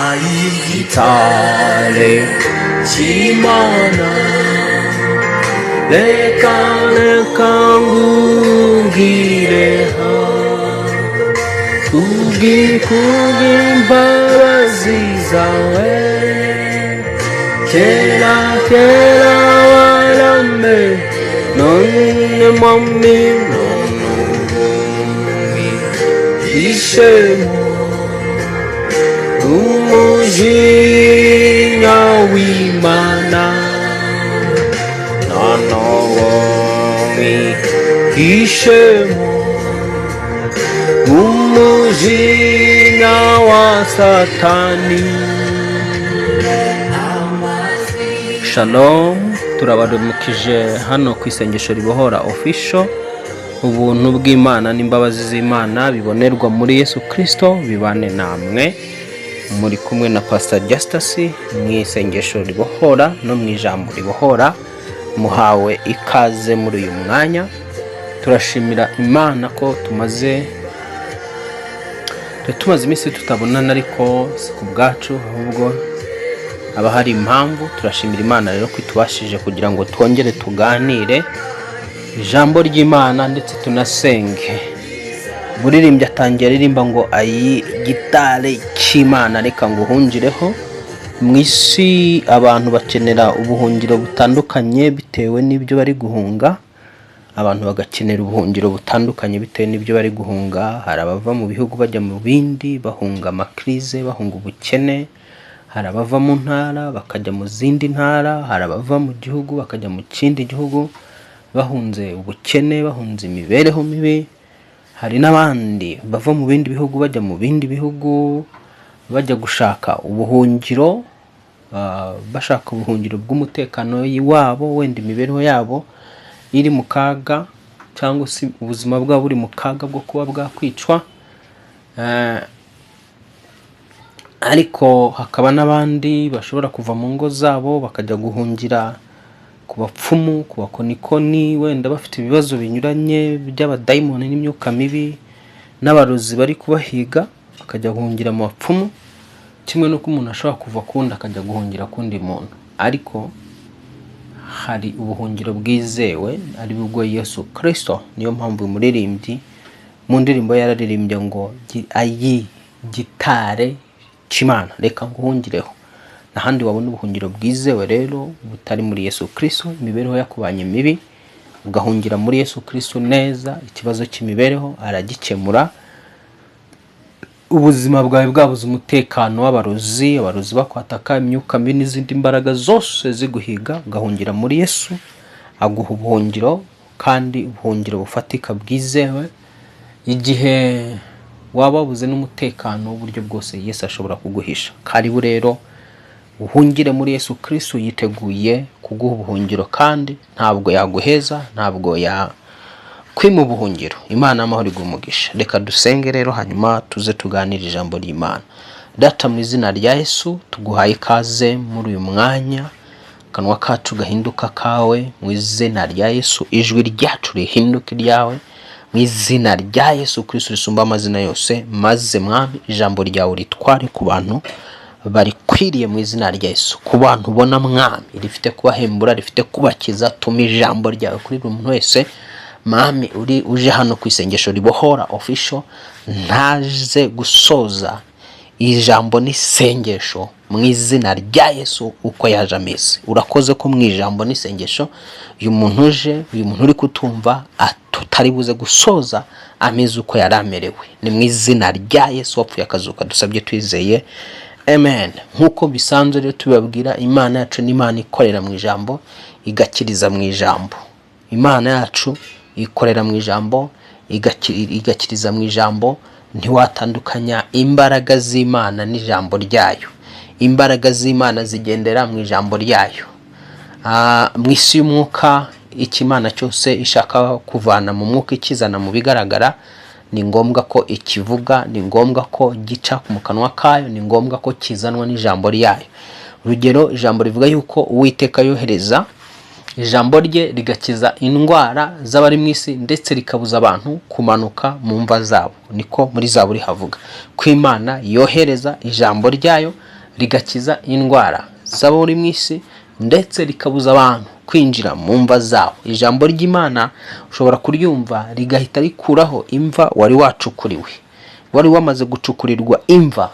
Ayigitare cy'Imana, reka reka ngugireho kubw'imbabazi zawe. Kera kera warame, none mwami, none ubu umujinya w'Imana, none ubu mwihishemo umujinya wa Satani. Shalom, turabaramukije hano ku Isengesho Ribohora Official. Ubuntu bw'Imana n'imbabazi z'Imana bibonerwa muri Yesu Kirisito bibane namwe. Muri kumwe na Pastor Justus mu Isengesho Ribohora no mu Ijambo Ribohora. Muhawe ikaze muri uyu mwanya. Turashimira Imana ko tumaze iminsi tutabonana, ariko si ku bwacu, ahubwo haba hari impamvu. Turashimira Imana rero ko itubashije kugira ngo twongere tuganire ijambo ry'Imana ndetse tunasenge. Umuririmbyi atangiye aririmba ngo: "Ayi gitare cy'Imana, reka ngo uhungireho." Mu isi abantu bakenera ubuhungiro butandukanye bitewe n'ibyo bari guhunga. Abantu bagakenera ubuhungiro butandukanye bitewe n'ibyo bari guhunga. Hari abava mu bihugu bajya mu bindi bahunga amakirize, bahunga ubukene. Hari abava mu ntara bakajya mu zindi ntara. Hari abava mu gihugu bakajya mu kindi gihugu bahunze ubukene, bahunze imibereho mibi. Hari n'abandi bava mu bindi bihugu bajya mu bindi bihugu bajya gushaka ubuhungiro, bashaka ubuhungiro bw'umutekano wabo, wenda imibereho yabo iri mu kaga cyangwa se ubuzima bwabo buri mu kaga bwo kuba bwakwicwa. Ariko hakaba n'abandi bashobora kuva mu ngo zabo bakajya guhungira ku bapfumu, ku bakonikoni, wenda bafite ibibazo binyuranye by'abadayimoni n'imyuka mibi n'abarozi bari kubahiga, bakajya guhungira mu bapfumu, kimwe n'uko umuntu ashobora kuva ku wundi akajya guhungira ku wundi muntu. Ariko hari ubuhungiro bwizewe, ari bwo Yesu Kirisito. Niyo mpamvu uyu muririmbyi mu ndirimbo ye yararirimbye ngo: "Ayi gitare cy'Imana, reka nguhungireho." N'ahandi wabona ubuhungiro bwizewe rero butari muri Yesu Kirisito? Imibereho yakubanye mibi, ugahungira muri Yesu Kirisito neza, ikibazo cy'imibereho aragikemura. Ubuzima bwawe bwabuze umutekano w'abarozi, abarozi bakwataka, imyuka mibi n'izindi mbaraga zose ziguhiga, ugahungira muri Yesu, aguha ubuhungiro, kandi ubuhungiro bufatika bwizewe. Igihe waba wabuze n'umutekano w'uburyo bwose, Yesu ashobora kuguhisha. Karibu rero uhungire muri Yesu Kirisitu, yiteguye kuguha ubuhungiro kandi ntabwo yaguheza, ntabwo ya kwima ubuhungiro. Imana y'amahoro iguha umugisha. Reka dusenge rero, hanyuma tuze tuganire ijambo ry'Imana. Data, mu izina rya Yesu, tuguhaye ikaze muri uyu mwanya. Akanwa kacu gahinduka kawe mu izina rya Yesu, ijwi ryacu rihinduka iryawe mu izina rya Yesu Kirisitu risumba amazina yose. Maze Mwami, ijambo ryawe ritware ku bantu barikwiriye mu izina rya Yesu, ku bantu ubona, Mwami, rifite kubahembura, rifite kubakiza. Tuma ijambo ryawe kuri buri muntu wese, Mwami, uri uje hano ku Isengesho Ribohora Official, ntaze gusoza ijambo n'isengesho mu izina rya Yesu uko yaje ameze. Urakoze ko mu ijambo n'isengesho uyu muntu uje, uyu muntu uri kutumva, tutari buze gusoza ameze uko yari amerewe. Ni mu izina rya Yesu wapfuye akazuka dusabye twizeye, amen. Nk'uko bisanzwe rero tubabwira, Imana yacu ni Imana ikorera mu ijambo, igakiriza mu ijambo. Imana yacu ikorera mu ijambo, igakiriza mu ijambo. Ntiwatandukanya imbaraga z'Imana n'ijambo ryayo. Imbaraga z'Imana zigendera mu ijambo ryayo. Mu isi y'umwuka, icyo Imana cyose ishaka kuvana mu mwuka ikizana mu bigaragara, ni ngombwa ko ikivuga, ni ngombwa ko gica mu kanwa kayo, ni ngombwa ko kizanwa n'ijambo ryayo. Urugero, ijambo rivuga yuko Uwiteka yohereza Ijambo rye rigakiza indwara z'abari mu isi, ndetse rikabuza abantu kumanuka mu mva zabo. Niko muri Zaburi havuga ko Imana yohereza ijambo ryayo rigakiza indwara z'abari mu isi, ndetse rikabuza abantu kwinjira mu mva zabo. Ijambo ry'Imana ushobora kuryumva rigahita rikuraho imva wari wacukuriwe, wari wamaze gucukurirwa imva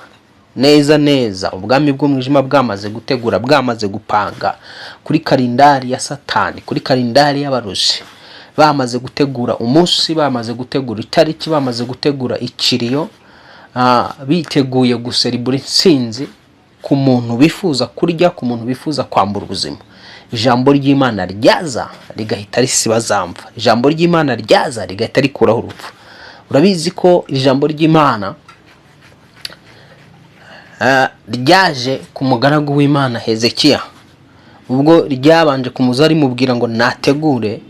neza neza. Ubwami bw'umwijima bwamaze gutegura, bwamaze gupanga kuri kalendari ya Satani, kuri kalendari y'abarozi, bamaze gutegura umunsi, bamaze gutegura itariki, bamaze gutegura ikiriyo, biteguye guseribura intsinzi ku muntu bifuza kurya, ku muntu bifuza kwambura ubuzima. Ijambo ry'Imana ryaza rigahita risiba za mva. Ijambo ry'Imana ryaza rigahita rikuraho urupfu. Urabizi ko ijambo ry'Imana ryaje ku mugaragu w'Imana Hezekiya, ubwo ryabanje kumuza rimubwira ngo nategure,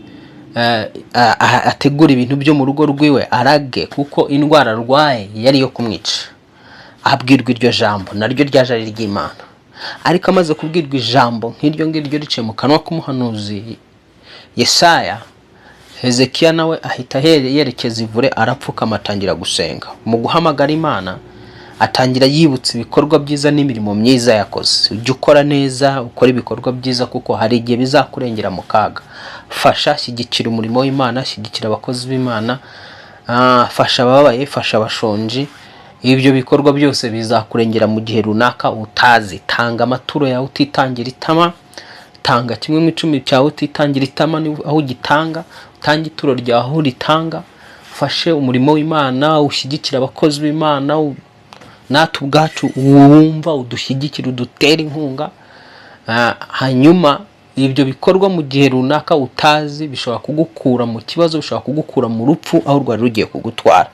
ategure ibintu byo mu rugo rwiwe, arage, kuko indwara arwaye yari iyo kumwica. Abwirwa iryo jambo, naryo ryaje ari iry'Imana. Ariko amaze kubwirwa ijambo nk'iryo ngiryo riciye mu kanwa k'umuhanuzi Yesaya, Hezekiya nawe ahita yerekeza ivure, arapfukama, atangira gusenga. Mu guhamagara Imana, atangira yibutsa ibikorwa byiza n'imirimo myiza yakoze. Ujya ukora neza, ukora ibikorwa byiza, kuko hari igihe bizakurengera mu kaga. Fasha, shyigikira umurimo w'Imana, shyigikira abakozi b'Imana, fasha abababaye, fasha abashonji. Ibyo bikorwa byose bizakurengera mu gihe runaka utazi. Tanga amaturo yawe utitangira itama, tanga kimwe mu icumi cyawe utitangira itama aho ugitanga, utange ituro ryawe aho uritanga, ufashe umurimo w'Imana, ushyigikire abakozi b'Imana, natwe ubwacu wumva udushyigikire, udutere inkunga. Hanyuma ibyo bikorwa mu gihe runaka utazi bishobora kugukura mu kibazo, bishobora kugukura mu rupfu aho rwari rugiye kugutwara.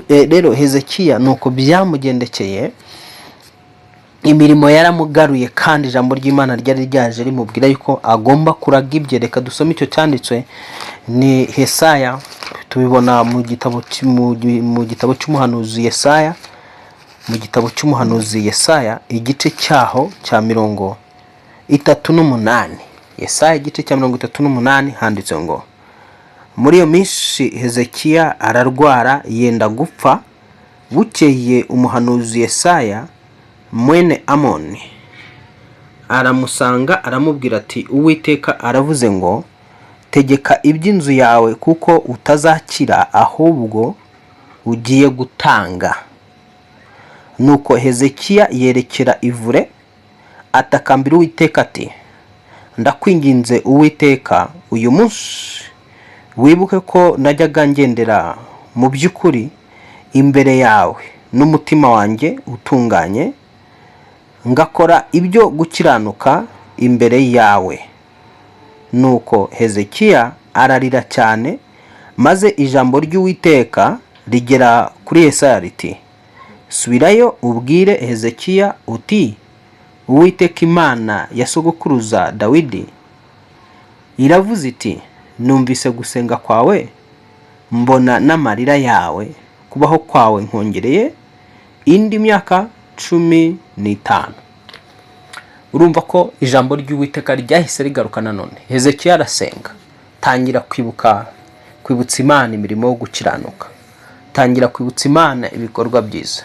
Rero Hezekiya nuko byamugendekeye, imirimo yaramugaruye, kandi ijambo ry'Imana ryari ryaje rimubwira yuko agomba kuraga ibye. Reka dusome icyo cyanditswe, ni Hesaya, tubibona mu gitabo cy'umuhanuzi Yesaya, mu gitabo cy'umuhanuzi Yesaya, igice cyaho cya 38. Yesaya igice cya 38, handitse ngo: "Muri iyo minsi Hezekiya ararwara, yenda gupfa. Bukeye umuhanuzi Yesaya mwene Amoni aramusanga, aramubwira ati: 'Uwiteka aravuze ngo: Tegeka iby'inzu yawe, kuko utazakira, ahubwo ugiye gutanga.' Nuko Hezekiya yerekera ivure, atakambira Uwiteka ati: 'Ndakwinginze Uwiteka, uyu munsi wibuke ko najyaga ngendera mu by'ukuri imbere yawe n'umutima wanjye utunganye, ngakora ibyo gukiranuka imbere yawe.' Nuko Hezekiya ararira cyane. Maze ijambo ry'Uwiteka rigera kuri Yesaya riti: 'Subirayo ubwire Hezekiya uti: Uwiteka Imana ya sogokuruza Dawidi iravuze iti: Numvise gusenga kwawe, mbona n'amarira yawe. Kubaho kwawe nkongereye indi myaka 15.'" Urumva ko ijambo ry'Uwiteka ryahise rigaruka nanone. Hezekiya arasenga, tangira kwibuka, kwibutsa Imana imirimo yo gukiranuka, tangira kwibutsa Imana ibikorwa byiza,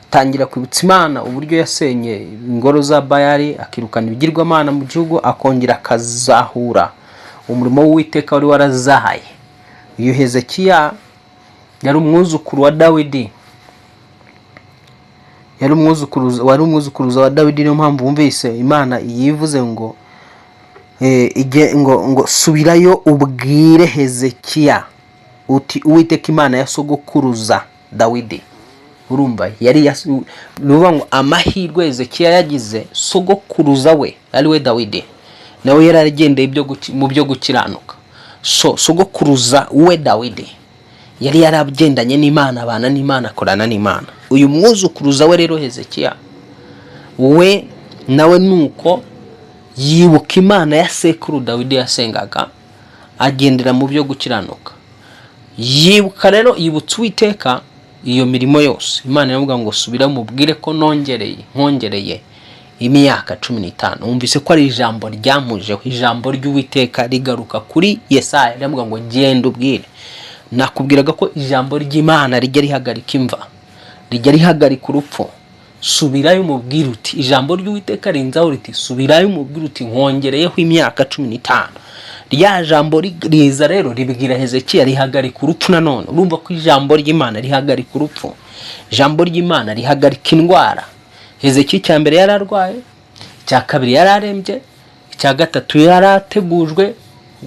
tangira kwibutsa Imana uburyo yasenye ingoro za Bayali, akirukana ibigirwamana mu gihugu, akongera akazahura umurimo w'Uwiteka wari warazahaye. Uyu Hezekiya yari umwuzukuru wa Dawidi, yari umwuzukuruza, wari umwuzukuruza wa Dawidi. Niyo mpamvu wumvise Imana yivuze ngo ngo: "Subirayo ubwire Hezekiya uti: Uwiteka Imana ya sogokuruza Dawidi." Urumva yari ni ukuvuga ngo amahirwe Hezekiya yagize, sogokuruza we ari we Dawidi nawe yari yaragendeye mu byo gukiranuka. So sogokuruza we Dawidi yari yaragendanye n'Imana, abana n'Imana, akorana n'Imana. Uyu mwuzukuruza we rero Hezekiya we nawe nuko yibuka Imana ya sekuru Dawidi yasengaga, agendera mu byo gukiranuka. Yibuka rero, yibutsa Uwiteka iyo mirimo yose. Imana iravuga ngo: "Subira mubwire ko nongereye, nkongereye Imyaka 15. Wumvise ko ari ijambo ryamujeho. Ijambo ry'Uwiteka rigaruka kuri Yesaya, riravuga ngo: "Genda ubwire." Nakubwiraga ko ijambo ry'Imana rijya rihagarika imva, rijya rihagarika urupfu. "Subirayo umubwire uti, ijambo ry'Uwiteka rinzaho riti: subirayo umubwire uti nkongereyeho imyaka 15." Rya jambo riza rero ribwira Hezekiya, rihagarika urupfu. Nanone urumva ko ijambo ry'Imana rihagarika urupfu, ijambo ry'Imana rihagarika indwara. Hezekiya, icya mbere yari arwaye, icya kabiri yari arembye, icya gatatu yari ategujwe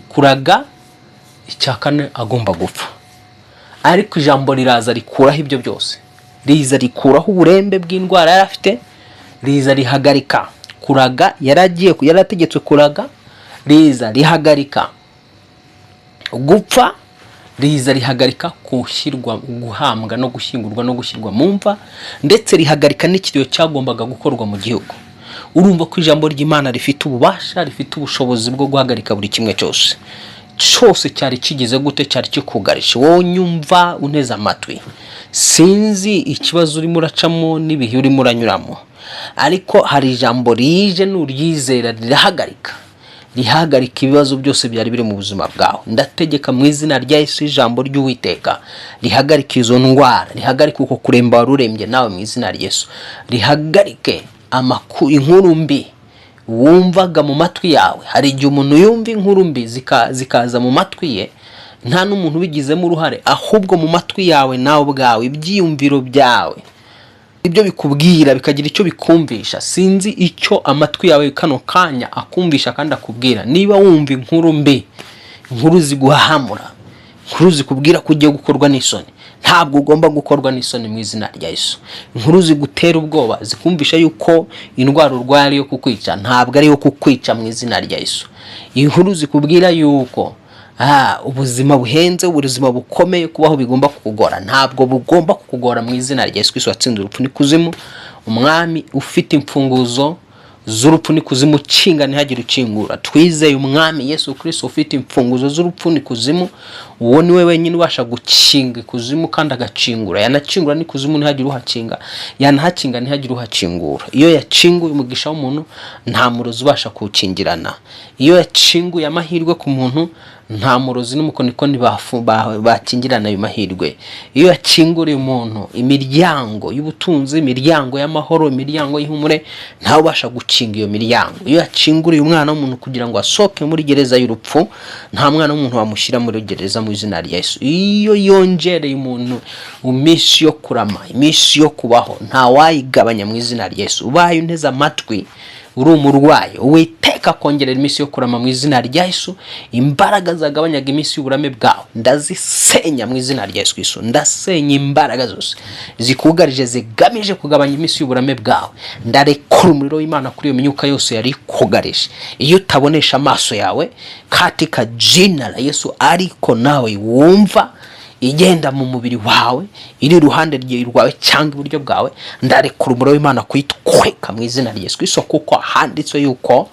kuraga, icya kane agomba gupfa. Ariko ijambo riraza rikuraho ibyo byose, riza rikuraho uburembe bw'indwara yari afite, riza rihagarika kuraga yari agiye, yari ategetswe kuraga, riza rihagarika gupfa, riza rihagarika gushyirwa, guhambwa no gushyingurwa no gushyirwa mu mva, ndetse rihagarika n'ikiriyo cyagombaga gukorwa mu gihugu. Urumva ko ijambo ry'Imana rifite ububasha, rifite ubushobozi bwo guhagarika buri kimwe cyose cyose cyari kigize gute, cyari kikugarije. Wowe nyumva, unteze amatwi, sinzi ikibazo urimo uracamo n'ibihe urimo uranyuramo, ariko hari ijambo rije, nuryizera rirahagarika, rihagarika ibibazo byose byari biri mu buzima bwawe. Ndategeka mu izina rya Yesu, ijambo ry'Uwiteka rihagarika izo ndwara, rihagarika uko kuremba wari urembye nawe mu izina rya Yesu, rihagarike inkuru mbi wumvaga mu matwi yawe. Hari igihe umuntu yumva inkuru mbi zikaza mu matwi ye, nta n'umuntu ubigizemo uruhare, ahubwo mu matwi yawe nawe ubwawe, ibyiyumviro byawe ibyo bikubwira bikagira icyo bikumvisha. Sinzi icyo amatwi yawe kano kanya akumvisha kandi akubwira. Niba wumva inkuru mbi, inkuru ziguhahamura, inkuru zikubwira ko ugiye gukorwa n'isoni, ntabwo ugomba gukorwa n'isoni mu izina rya Yesu. Inkuru zigutera ubwoba, zikumvisha yuko indwara urwaye ari iyo kukwica, ntabwo ari iyo kukwica mu izina rya Yesu. Inkuru zikubwira yuko ubuzima buhenze, ubuzima bukomeye, kubaho bigomba kukugora, ntabwo bugomba kukugora mu izina rya Yesu Kristo watsinze urupfu n'ikuzimu, umwami ufite imfunguzo z'urupfu n'ikuzimu, ukinga ntihagire ukingura. Twizeye umwami Yesu Kristo ufite imfunguzo z'urupfu n'ikuzimu. Uwo ni we wenyine ubasha gukinga ikuzimu kandi agakingura, yanakingura n'ikuzimu ntihagire uhakinga, yanahakinga ntihagire uhakingura. Iyo yakinguye umugisha w'umuntu, nta murozi ubasha kuwukingirana. Iyo yakinguye amahirwe ku muntu, nta murozi n'umukonikoni bakingirana ayo mahirwe. Iyo yakinguriye umuntu imiryango y'ubutunzi, imiryango y'amahoro, imiryango y'ihumure, ntawe ubasha gukinga iyo miryango. Iyo yakinguriye umwana w'umuntu kugira ngo asohoke muri gereza y'urupfu, nta mwana w'umuntu wamushyira muri gereza mu izina rya Yesu. Iyo yongereye umuntu iminsi yo kurama, iminsi yo kubaho, nta wayigabanya mu izina rya Yesu. Ubaye unteze amatwi uri umurwayi, Uwiteka akongerera iminsi yo kurama mu izina rya Yesu. Imbaraga zagabanyaga iminsi y'uburame bwawe ndazisenya mu izina rya Yesu Kristo. Ndasenya imbaraga zose zikugarije zigamije kugabanya iminsi y'uburame bwawe. Ndarekura umuriro w'Imana kuri iyo myuka yose yari ikugarije, iyo utabonesha amaso yawe, katika jina la Yesu, ariko nawe wumva igenda mu mubiri wawe, iri iruhande rwawe cyangwa iburyo bwawe. Ndarekura umuriro w'Imana kuyitweka mu izina rya Yesu Kristo, kuko handitswe yuko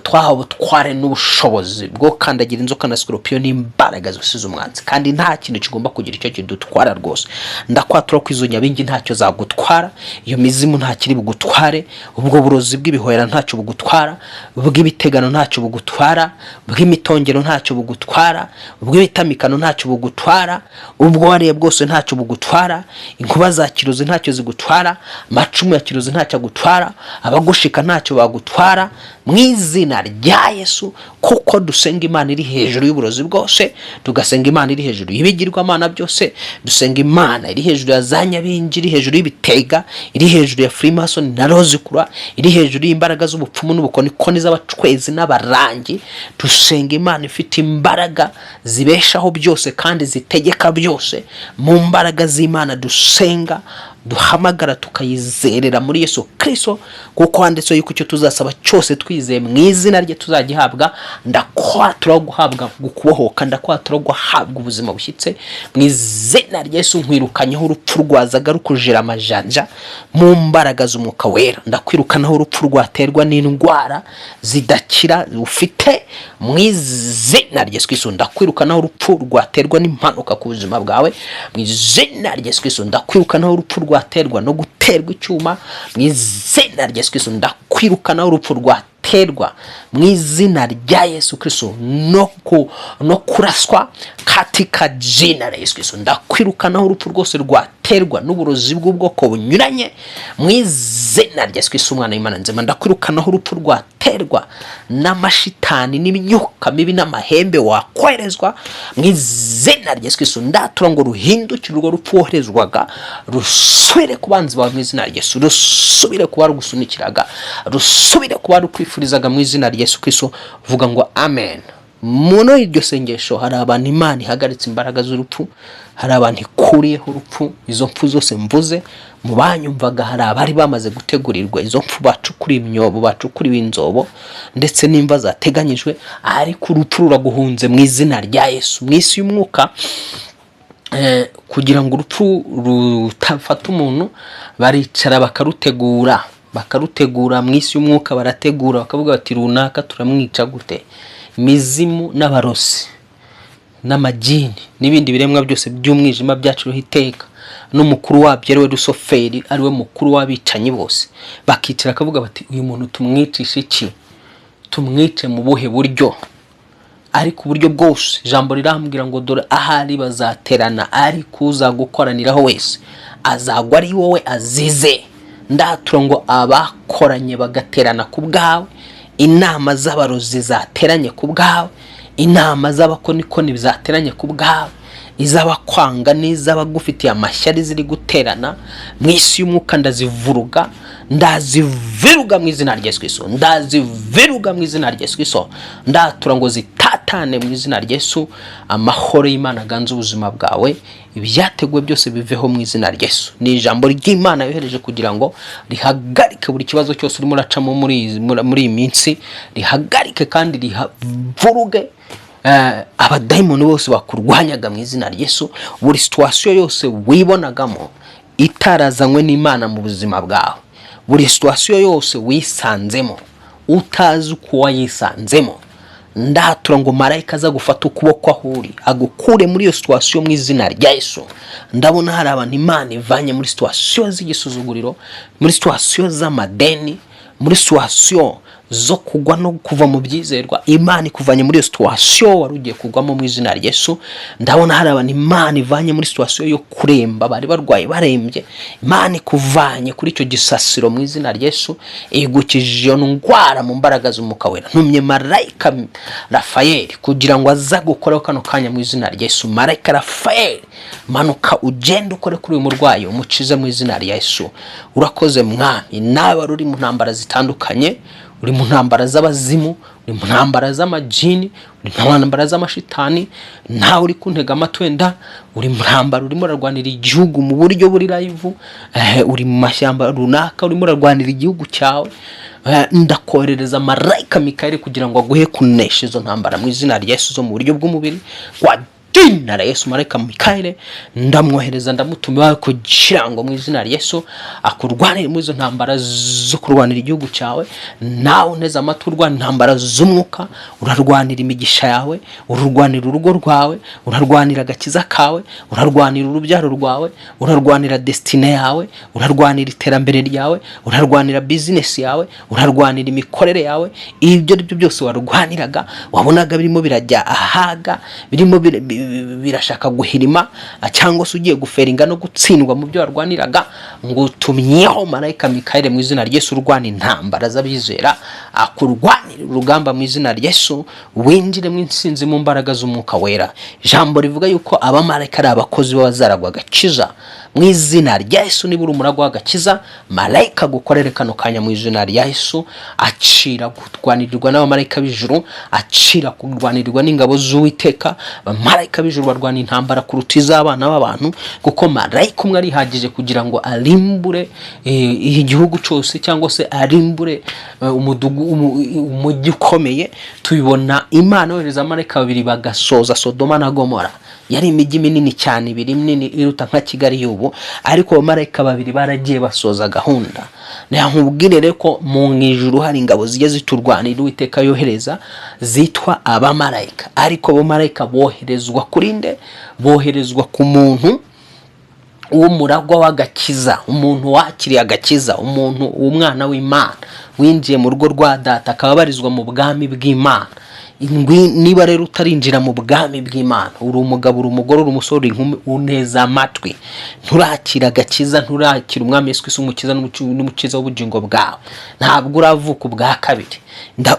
twahawe ubutware n'ubushobozi bwo kandagira inzoka na sikorupiyo n'imbaraga zose z'umwanzi, kandi nta kintu kigomba kugira icyo kidutwara rwose. Ndakwatura ko izo nyabingi ntacyo zagutwara, iyo mizimu ntakiri bugutware, ubwo burozi bw'ibihwera ntacyo bugutwara, bw'ibitegano ntacyo bugutwara, bw'imitongero ntacyo bugutwara, ubw'ibitamikano ntacyo bugutwara, ubwo wariye bwose ntacyo bugutwara, inkuba za kirozi ntacyo zigutwara, amacumu ya kirozi ntacyo agutwara, abagushika ntacyo bagutwara mu izina rya Yesu, kuko dusenga Imana iri hejuru y'uburozi bwose, tugasenga Imana iri hejuru y'ibigirwamana byose, dusenga Imana iri hejuru ya za nyabingi, iri hejuru y'ibitega, iri hejuru ya freemason na rozikura, iri hejuru y'imbaraga z'ubupfumu n'ubukonikoni, z'abacwezi n'abarangi. Dusenga Imana ifite imbaraga zibeshaho byose kandi zitegeka byose. Mu mbaraga z'Imana dusenga, duhamagara, tukayizerera muri Yesu Kristo, kuko handitseho yuko icyo tuzasaba cyose twizeye mu izina rye tuzagihabwa. Ndakwatura guhabwa kubohoka, ndakwatura guhabwa ubuzima bushyitse mu izina rya Yesu. Nkwirukanyeho urupfu rwazaga rukujira amajanja mu mbaraga z'Umwuka Wera. Ndakwirukanaho urupfu rwaterwa n'indwara zidakira ufite mu izina rya Yesu Kristo. Ndakwirukanaho urupfu rwaterwa n'impanuka ku buzima bwawe mu izina rya Yesu Kristo. Ndakwirukanaho urupfu rwaterwa rwaterwa no guterwa icyuma mu izina rya Yesu Kristo. Ndakwirukanaho urupfu rwaterwa mu izina rya Yesu Kristo no kuraswa katika jina la Yesu Kristo. Ndakwirukanaho urupfu rwose rwaterwa n'uburozi bw'ubwoko bunyuranye mu izina rya Yesu Kristo, umwana w'Imana nzima. Ndakwirukanaho urupfu rwaterwa n'amashitani n'imyuka mibi n'amahembe wakwerezwa mu izina rya Yesu Kristo. Ndatura ngo ruhindukire, urwo rupfu woherezwaga rusubire ku banzi bawe mu izina rya Yesu, rusubire ku barugusunikiraga, rusubire ku barukwifurizaga mu izina rya Yesu Kristo. Vuga ngo amen. Muri iryo sengesho hari abantu Imana ihagaritse imbaraga z'urupfu, hari abantu ikuriyeho urupfu. Izo mpfu zose mvuze, mu banyumvaga hari abari bamaze gutegurirwa izo mpfu, bacukuriye imyobo, bacukuriwe inzobo, ndetse n'imva zateganyijwe, ariko urupfu ruraguhunze mu izina rya Yesu. Mu isi y'umwuka, kugira ngo urupfu rutafata umuntu, baricara bakarutegura, bakarutegura. Mu isi y'umwuka barategura, bakavuga bati: "Runaka turamwica gute?" Imizimu n'abarozi n'amagini n'ibindi biremwa byose by'umwijima byaciriweho iteka n'umukuru wabyo, ariwe Rusoferi, ariwe mukuru w'abicanyi bose, bakicara akavuga bati: "Uyu muntu tumwicishe iki? Tumwice mu buhe buryo?" Ariko uburyo bwose, ijambo rirambwira ngo: "Dore ahari bazaterana, ariko uzagukoraniraho wese azagwa ari wowe azize." Ndatura ngo abakoranye bagaterana ku bwawe, inama z'abarozi zateranye ku bwawe, inama z'abakonikoni zateranye ku bwawe, iz'abakwanga n'iz'abagufitiye amashyari ziri guterana mu isi y'umwuka, ndazivuruga, ndaziviruga mu izina rya Yesu Kristo, ndaziviruga mu izina rya Yesu Kristo. Ndatura ngo zitatane mu izina rya Yesu. Amahoro y'Imana aganze ubuzima bwawe, ibyateguwe byose biveho mu izina rya Yesu. Ni ijambo ry'Imana yohereje kugira ngo rihagarike buri kibazo cyose urimo uracamo muri iyi minsi, rihagarike kandi rihavuruge abadayimoni bose bakurwanyaga mu izina rya Yesu. Buri situation yose wibonagamo itarazanywe n'Imana mu buzima bwawe, buri situation yose wisanzemo utazi uko wayisanzemo, ndatura ngo marayika aza gufata ukuboko aho uri, agukure muri iyo situation mu izina rya Yesu. Ndabona hari abantu Imana ivanye muri situation z'igisuzuguriro, muri situation z'amadeni, muri situation zo kugwa no kuva mu byizerwa. Imana ikuvanye muri iyo situation wari ugiye kugwamo mu izina rya Yesu. Ndabona hari abantu Imana ivanye muri situation yo kuremba, bari barwaye barembye. Imana ikuvanye kuri icyo gisasiro mu izina rya Yesu, igukijije iyo ndwara mu mbaraga z'Umwuka Wera. Ntumye marayika Rafayeli kugira ngo aza gukoraho kano kanya mu izina rya Yesu. Marayika Rafayeli, manuka ugende ukore kuri uyu murwayi, umukize mu izina rya Yesu. Urakoze Mwami. Nawe wari uri mu ntambara zitandukanye, uri mu ntambara z'abazimu, uri mu ntambara z'amajini, uri mu ntambara z'amashitani, nawe uri kuntega amatwi, wenda uri mu ntambara, urimo urarwanira igihugu mu buryo buri live, uri mu mashyamba runaka, urimo urarwanira igihugu cyawe, ndakoherereza marayika Mikayeli kugira ngo aguhe kunesha izo ntambara mu izina rya Yesu zo mu buryo bw'umubiri. Kwa jina la Yesu, marayika Mikayeli ndamwohereza, ndamutuma kugira ngo mu izina rya Yesu akurwanire muri izo ntambara zo kurwanira igihugu cyawe. Nawe unteze amatwi urwana intambara z'umwuka, urarwanira imigisha yawe, urarwanira urugo rwawe, urarwanira agakiza kawe, urarwanira urubyaro rwawe, urarwanira destinée yawe, urarwanira iterambere ryawe, urarwanira business yawe, urarwanira imikorere yawe, ibyo ari byo byose warwaniraga wabonaga birimo birajya ahaga, birimo birashaka guhirima, cyangwa se ugiye guferinga no gutsindwa mu byo warwaniraga, ngo utumyeho marayika Mikayeli mu izina rya Yesu urwana intambara z'abizera, akurwanira urugamba mu izina rya Yesu, winjire mu intsinzi mu mbaraga z'Umwuka Wera. Ijambo rivuga yuko abamarayika ari abakozi b'abazaragwa agakiza. Mu izina rya Yesu, niba uri umuragwa w'agakiza, marayika agukorere kano kanya mu izina rya Yesu. Acira kurwanirirwa n'abamarayika b'ijuru, acira kurwanirirwa n'ingabo z'Uwiteka. Abamarayika b'ijuru barwana intambara kuruta iz'abana b'abantu, kuko marayika umwe arihagije kugira ngo arimbure igihugu cyose cyangwa se arimbure umujyi ukomeye. Tubibona Imana yohereza abamarayika babiri bagasoza Sodoma na Gomora. Yari imijyi minini cyane, ibiri minini iruta nka Kigali y'ubu, ariko abamarayika babiri baragiye basoza gahunda. Nkubwire rero ko mu ijuru hari ingabo zijya ziturwanira, Uwiteka yohereza zitwa abamarayika. Ariko abamarayika boherezwa kuri nde? Boherezwa ku muntu. W'umuragwa w'agakiza, umuntu wakiriye agakiza, umuntu w'umwana w'Imana winjiye mu rugo rwa Data, akaba abarizwa mu bwami bw'Imana. Niba rero utarinjira mu bwami bw'Imana, uri umugabo, uri umugore, uri umusore, uri inkumi, uneza amatwi, nturakira agakiza, nturakira Umwami Yesu Kristo umukiza n'umukiza w'ubugingo bwawe, ntabwo uravuka ubwa kabiri.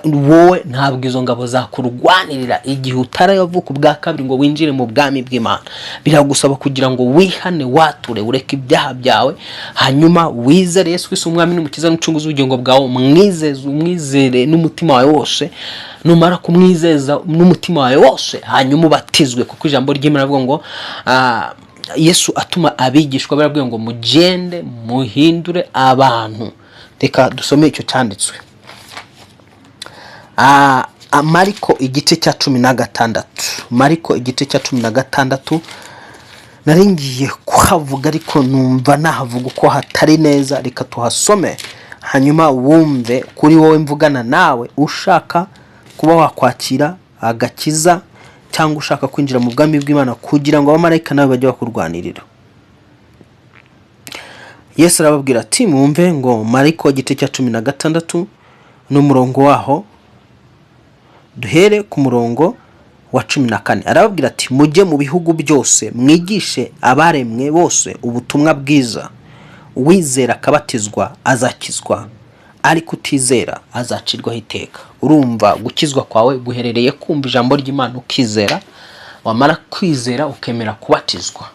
Wowe ntabwo izo ngabo zakurwanirira igihe utaravuka ubwa kabiri ngo winjire mu bwami bw'Imana. Biragusaba kugira ngo wihane, wature, ureke ibyaha byawe, hanyuma wizere Yesu Kristo umwami n'umukiza n'umucunguzi w'ubugingo bwawe, umwizeze, umwizere n'umutima wawe wose. Numara kumwizeza n'umutima wawe wose, hanyuma ubatizwe, kuko ijambo ry'Imana rivuga ngo Yesu atuma abigishwa, barabwira ngo mugende muhindure abantu. Reka dusome icyo cyanditswe. Mariko igice cya 16, Mariko igice cya 16. Nari ngiye kuhavuga ariko numva nahavuga uko hatari neza. Reka tuhasome hanyuma wumve. Kuri wowe mvugana nawe ushaka kuba wakwakira agakiza cyangwa ushaka kwinjira mu bwami bw'Imana kugira ngo abamarayika nawe bajye bakurwanirira. Yesu arababwira ati, mwumve ngo Mariko igice cya 16 n'umurongo waho, duhere ku murongo wa 14. Arababwira ati: "Mujye mu bihugu byose, mwigishe abaremwe bose ubutumwa bwiza. Uwizera akabatizwa azakizwa, ariko utizera azacirwaho iteka." Urumva, gukizwa kwawe guherereye kumva ijambo ry'Imana ukizera, wamara kwizera ukemera kubatizwa.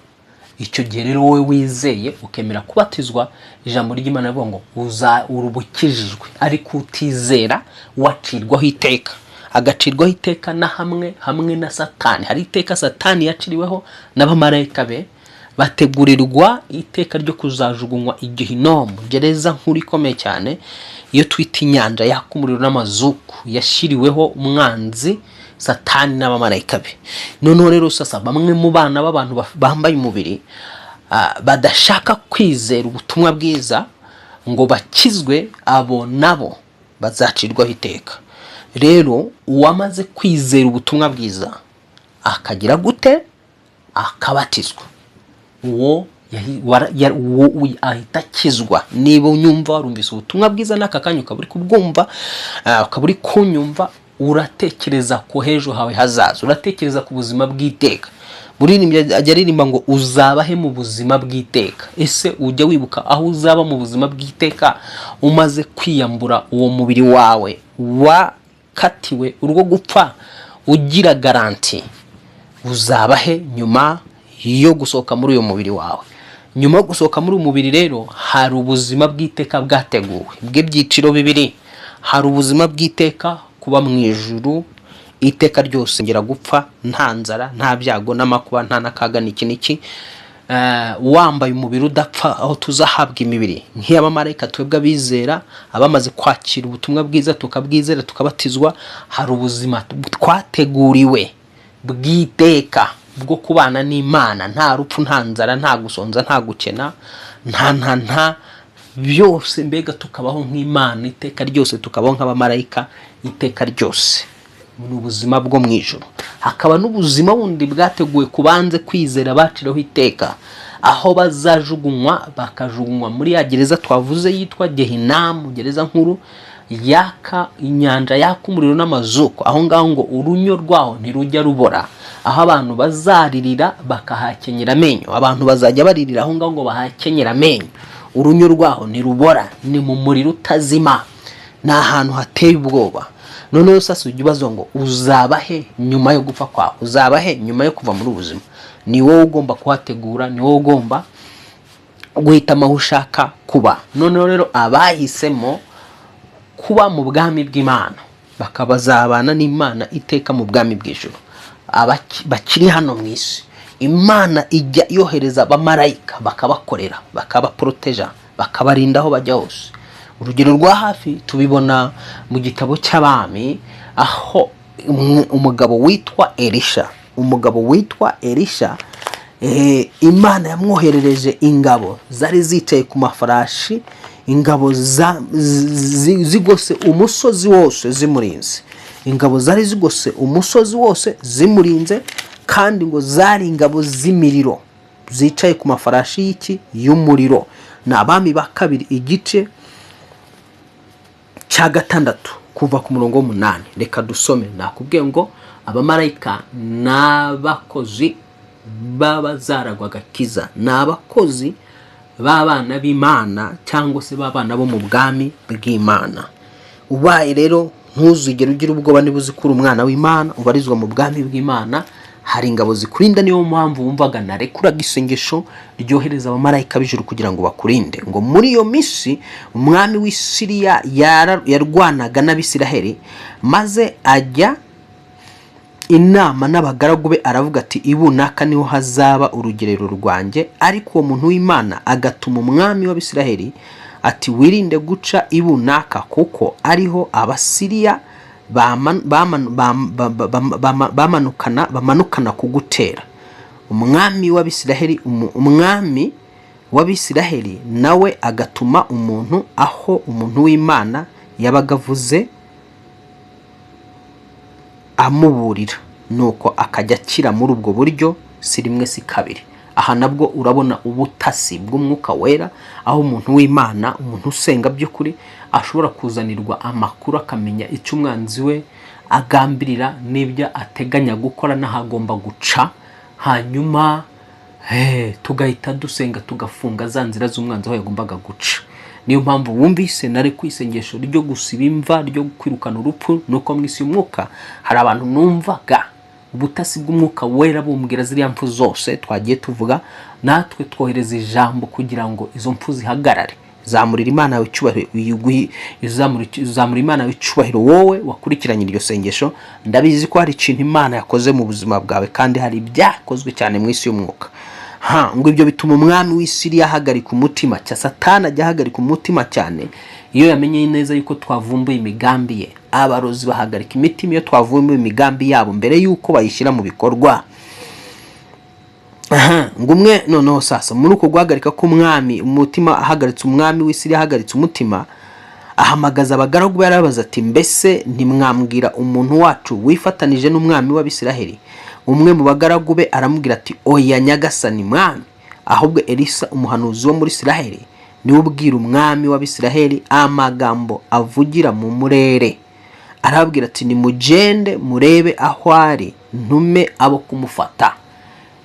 Icyo gihe rero wowe wizeye ukemera kubatizwa, ijambo ry'Imana rivuga ngo uza urubukijijwe, ariko utizera wacirwaho iteka, agacirwaho iteka na hamwe na Satani. Hari iteka Satani yaciriweho n'abamarayika be, bategurirwa iteka ryo kuzajugunywa igihinomu, gereza nkuru ikomeye cyane, iyo twita inyanja yaka umuriro n'amazuku, yashyiriweho umwanzi Satani n'abamarayika be. Noneho rero sasa bamwe mu bana b'abantu bambaye umubiri, badashaka kwizera ubutumwa bwiza ngo bakizwe, abo nabo bazacirwaho iteka. Rero uwamaze kwizera ubutumwa bwiza akagira gute? Akabatizwa, uwo uwo ahita akizwa. Niba unyumva, warumvise ubutumwa bwiza n'aka kanya ukaba uri kubwumva, ukaba uri kunyumva, uratekereza ku h'ejo hawe hazaza, uratekereza ku buzima bw'iteka. Muririmbyi ajya aririmba ngo uzabahe mu buzima bw'iteka. Ese ujya wibuka aho uzaba mu buzima bw'iteka umaze kwiyambura uwo mubiri wawe wakatiwe urwo gupfa, ugira garantie? Uzaba he nyuma yo gusohoka muri uyu mubiri wawe? Nyuma yo gusohoka muri uyu mubiri rero hari ubuzima bw'iteka bwateguwe bw'ibyiciro bibiri. Hari ubuzima bw'iteka, kuba mu ijuru iteka ryose, ngera gupfa nta nzara, nta byago n'amakuba, nta n'akaga, n'iki n'iki, wambaye umubiri udapfa, aho tuzahabwa imibiri nk'iy'abamarayika, twebwe abizera, abamaze kwakira ubutumwa bwiza, tukabwizera, tukabatizwa. Hari ubuzima twateguriwe bw'iteka bwo kubana n'Imana, nta rupfu, nta nzara, nta gusonza, nta gukena, nta byose, mbega tukabaho nk'Imana iteka ryose, tukabaho nk'abamarayika iteka ryose. Ni ubuzima bwo mu ijoro. Hakaba n'ubuzima bundi bwateguwe ku banze kwizera, baciriweho iteka, aho bazajugunywa, bakajugunywa muri ya gereza twavuze yitwa Gehinamu, gereza nkuru yaka, inyanja yaka umuriro n'amazuku. Aho ngaho ngo urunyo rwaho ntirujya rubora, aho abantu bazaririra bakahakenyera amenyo. Abantu bazajya baririra aho ngaho ngo bahakenyera amenyo. Urunyo rwaho ntirubora, ni mu muriro utazima, ni ahantu hateye ubwoba. Noneho sasa ujya ubaza ngo uzaba he nyuma yo gupfa kwawe? Uzaba he nyuma yo kuva muri ubu buzima? Ni wowe ugomba kuhategura, ni wowe ugomba guhitamo aho ushaka kuba. Noneho rero abahisemo kuba mu bwami bw'Imana, bakabazabana n'Imana iteka mu bwami bw'ijuru, bakiri hano mu isi, Imana ijya yohereza abamarayika bakabakorera, bakabaporoteja, bakabarinda aho bajya hose. Urugero rwa hafi tubibona mu gitabo cy'Abami, aho umugabo witwa Elisha, umugabo witwa Elisha, Imana yamwoherereje ingabo zari zicaye ku mafarashi, ingabo zigose umusozi wose zimurinze. Ingabo zari zigose umusozi wose zimurinze, kandi ngo zari ingabo z'imiriro. zicaye ku mafarashi y'iki? Y'umuriro. Ni Abami ba Kabiri, igice cya 6, kuva ku murongo w'8. Reka dusome. Nakubwiye ngo abamarayika ni abakozi b'abazaragwa agakiza, ni abakozi b'abana b'Imana cyangwa se b'abana bo mu bwami bw'Imana. Ubaye rero ntuzigere ugira ubwoba niba uzi ko uri umwana w'Imana, ubarizwa mu bwami bw'Imana, hari ingabo zikurinda. Niyo mpamvu wumvaga narekuraga isengesho ryohereza abamarayika b'ijuru kugira ngo bakurinde. Ngo muri iyo minsi umwami w'i Siriya yarwanaga n'Abisiraheli, maze ajya inama n'abagaragu be, aravuga ati: "Ibunaka niho hazaba urugerero rwanjye." Ariko uwo muntu w'Imana agatuma umwami w'Abisiraheli ati: "Wirinde guca ibunaka, kuko ariho Abasiriya bamanukana kugutera." Umwami w'Abisiraheli nawe agatuma umuntu aho umuntu w'Imana yabaga avuze, amuburira, nuko akajya akira muri ubwo buryo, si rimwe si kabiri. Aha nabwo urabona ubutasi bw'Umwuka Wera, aho umuntu w'Imana, umuntu usenga by'ukuri, ashobora kuzanirwa amakuru, akamenya icyo umwanzi we agambirira n'ibyo ateganya gukora n'aho agomba guca. Hanyuma tugahita dusenga, tugafunga za nzira z'umwanzi aho yagombaga guca. Niyo mpamvu wumvise nari ku isengesho ryo gusiba imva, ryo kwirukana urupfu, nuko mu isi y'umwuka hari abantu numvaga ubutasi bw'Umwuka Wera bumbwira ziriya mpfu zose twagiye tuvuga. Natwe twohereza ijambo kugira ngo izo mpfu zihagarare. Zamurira Imana yawe icyubahiro, zamura Imana yawe icyubahiro, wowe wakurikiranye iryo sengesho. Ndabizi ko hari ikintu Imana yakoze mu buzima bwawe, kandi hari ibyakozwe cyane mu isi y'umwuka. Ha, ngo ibyo bituma umwami w'i Siriya ahagarika umutima. Cya Satani ajya ahagarika umutima cyane iyo yamenye neza yuko twavumbuye imigambi ye. Abarozi bahagarika imitima iyo twavumbuye imigambi yabo mbere yuko bayishyira mu bikorwa. Aha, ngo umwe noneho sasa muri uko guhagarika k'umwami umutima, ahagaritse umwami w'i Siriya ahagaritse umutima, ahamagaza abagaragu be, arabaza ati: "Mbese ntimwambwira umuntu wacu wifatanije n'umwami w'Abisiraheli?" Umwe mu bagaragu be aramubwira ati: "Oya, nyagasani mwami, ahubwo Elisa umuhanuzi wo muri Isiraheli niwe ubwira umwami w'Abisiraheli amagambo avugira mu murere." Arababwira ati: "Nimugende murebe aho ari, ntume abo kumufata."